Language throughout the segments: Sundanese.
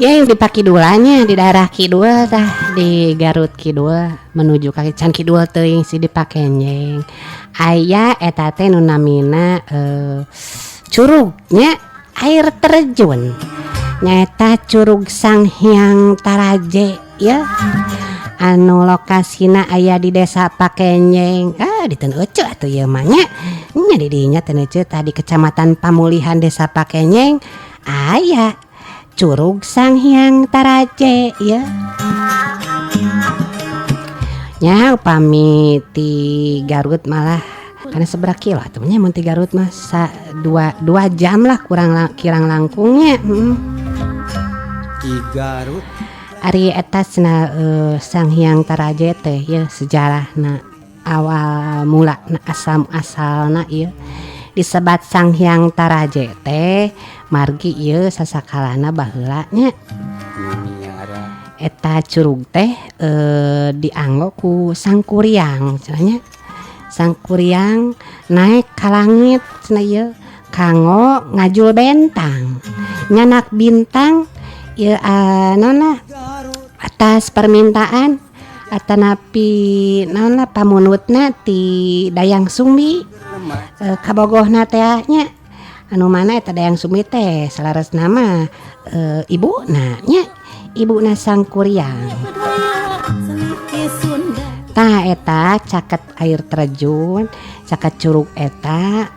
Ya, yang di Pakidulannya, di daerah Kidul tah, di Garut Kidul menuju ka can Kidul teuing sih, di Pakenjeng aya eta teh nu namina curugnya, air terjun, nyaeta Curug Sang Hyang Taraje ya, anu lokasina aya di Desa Pakenjeng, ah, di Teunceu atuh ieu mah nya. Nya di dinya Teunceu tadi, Kecamatan Pamulihan, Desa Pakenjeng, aya Curug Sang Hyang Taraje ya. Nya, upami ti Garut malah karena seberapa kilo atuh nya, mun ti Garut mah 2 jam lah kurang kirang langkungnya. Ki Garut. Ari eta cenah, Sang Hyang Taraje teh ya, sejarahna, awal mula na, asal asalna ieu disebat Sang Hyang Taraje teh margi ieu sasakalana baheula nya Miara. eta curug teh dianggo ku Sang Kuryang cenah nya. Sang Kuryang naik ka langit cenah ieu kanggo ngajul bentang, nyanak bintang ieu, naon lah, atas permintaan atanapi naon lah, pamunutna ti Dayang Sumbi, kabogohna teh nya, anu mana eta Dayang Sumbi teh saleresna mah ibuna nya, ibuna Sang Kuryang. Tah, eta caket air terjun, caket curug eta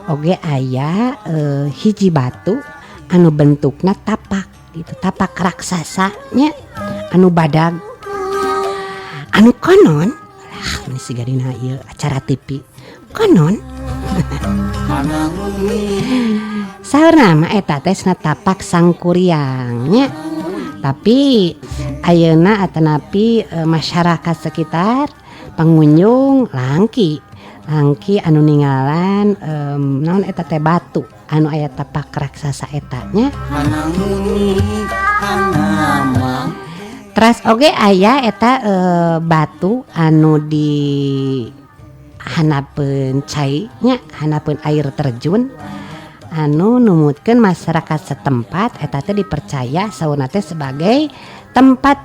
oge aya hiji batu anu bentukna tapak gitu, tapak raksasa nya, anu badag, anu konon ah ini siga dina ieu acara TV. Konon saurna mah eta teh cenah tapak Sang Kuryang nya, tapi ayeuna atanapi masyarakat sekitar, pengunjung langki langki anu ninggalan naon eta teh, batu anu aya tapak raksasa eta nya. Teras oge aya eta batu anu di hanapeun cai nya, hanapeun air terjun, anu numutkeun masyarakat setempat eta teh dipercaya saurna teh sebagai tempat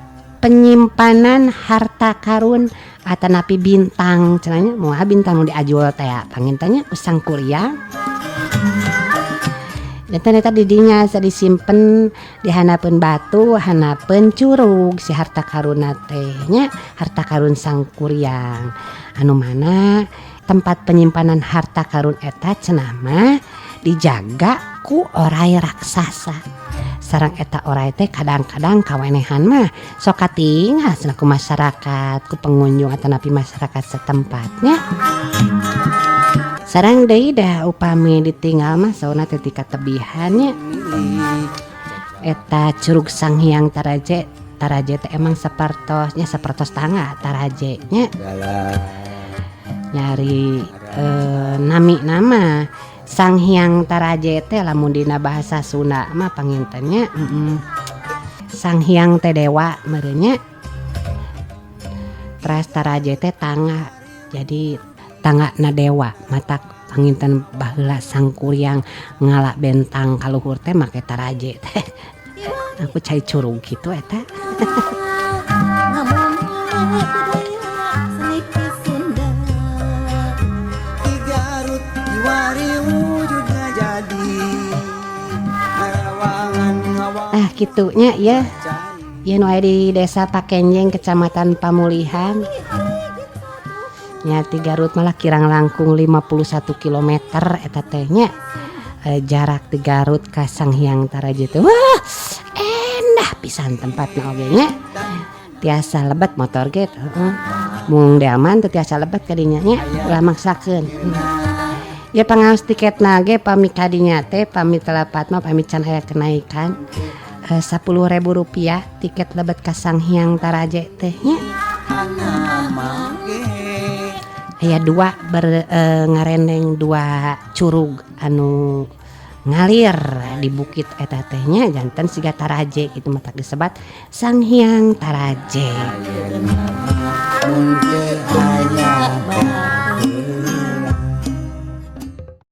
penyimpanan harta karun atanapi bintang cenah nya. Moal bintang nu diajul teh panginten nya ku Sang Kuryang. Janten eta di dinya asa disimpen di hanapeun batu, hanapeun curug, si harta karunna teh nya, harta karun Sang Kuryang, anu mana tempat penyimpanan harta karun eta cenah mah dijaga ku orai raksasa. Sareng eta orai teh kadang-kadang kawenehan mah sok katingal cenah ku masyarakat, ku pengunjung atanapi masyarakat setempatnya. Sareng deui dah upami ditinggal mah saurna teh ti katebihan nya. Eta Curug Sang Hyang Taraje. Taraje teh emang sapertos nya, sapertos tangga Taraje nya. Nyari nami nama Sang Hyang Taraje teh lamun dina bahasa Sunda mah panginten nya, Sang Hyang teh dewa meureun nya. Teras Taraje teh tangga. Jadi tangga na dewa, matak panginten baheula Sang Kuryang ngala bentang ka luhur teh make taraje teh. Aku cai curug kitu eta. Di Garut kiwari wujudna jadi Ngarawangan ngawang. Ah, kitunya ya. Ieu nu aya di Desa Pakenjeng, Kecamatan Pamulihan. Nya, ti Garut malah kirang langkung 51 km eta teh nya. Jarak di Garut ka Sang Hyang Taraje teh. Wah, endah pisan tempatna oge nya. Tiasa lebet motor ge, heeh. Mung delman teu tiasa lebet ka dinya nya, ulah maksakeun. Ya, pangaos tiketna ge pami ka dinya teh, pami telepat mah, pami can aya kenaikan, Rp10.000 tiket lebet ka Sang Hyang Taraje teh nya. Aya dua ngarendeng dua curug anu ngalir di bukit eta teh nya, janten siga taraje gitu, matak disebat Sang Hyang Taraje. Mun teu aya.